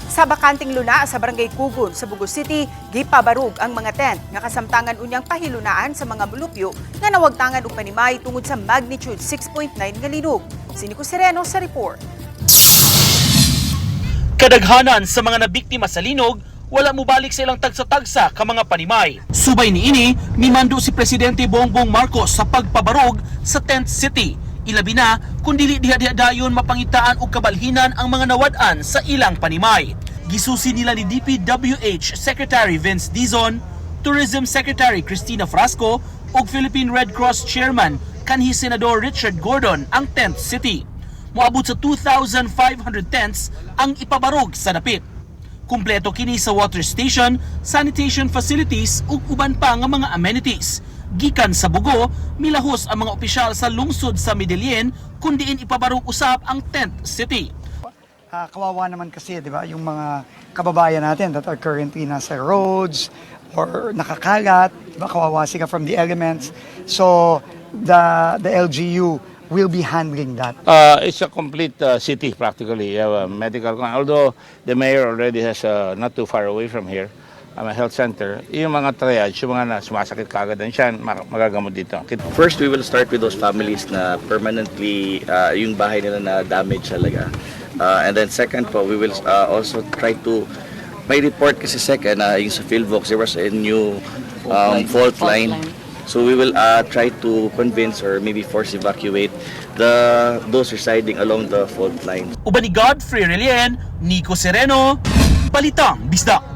Sa bakanting luna sa Barangay Kugon sa Bogo City, gipabarug ang mga tent nga kasamtangan unyang pahilunaan sa mga mulupyo nga nawagtangan og panimay tungod sa magnitude 6.9 nga linog. Si Nico Sereno sa report. Kadaghanan sa mga nabiktima sa linog, wala mobalik sa ilang tagsa-tagsa ka mga panimay. Subay niini, mimando si Presidente Bongbong Marcos sa pagpabarog sa Tent City. Ilabi na kung dili diha-diha dayon mapangitaan og kabalhinan ang mga nawad-an sa ilang panimay. Gisusi nila ni DPWH Secretary Vince Dizon, Tourism Secretary Cristina Frasco ug Philippine Red Cross Chairman kanhi Senador Richard Gordon ang Tent City. Moabot sa 2,500 tents ang ipabarog sa dapit. Kumpleto kini sa water station, sanitation facilities ug uban pa nga mga amenities. Gikan sa Bogo, milahos ang mga opisyal sa lungsod sa Medellin kung diin ipabarog usab ang Tent City. Ah, kawawa naman kasi, 'di ba, yung mga kababayan natin that are currently nasa roads or nakakalat, 'di ba? Kawawa sila from the elements. So the LGU will be handling that. It's a complete city practically. You have a medical, although the mayor already has not too far away from here, a health center. Yung mga triage, yung mga na sumasakit kagad ang tiyan, magagamot dito. First, we will start with those families na permanently yung bahay nila na damage talaga. And then second po, we will also try to, may report kasi second na yung sa Phivolcs, there was a new fault line. So we will try to convince or maybe force evacuate the those residing along the fault line. Uban ni Godfrey Relien, Nico Sereno, Balitang Bisdak.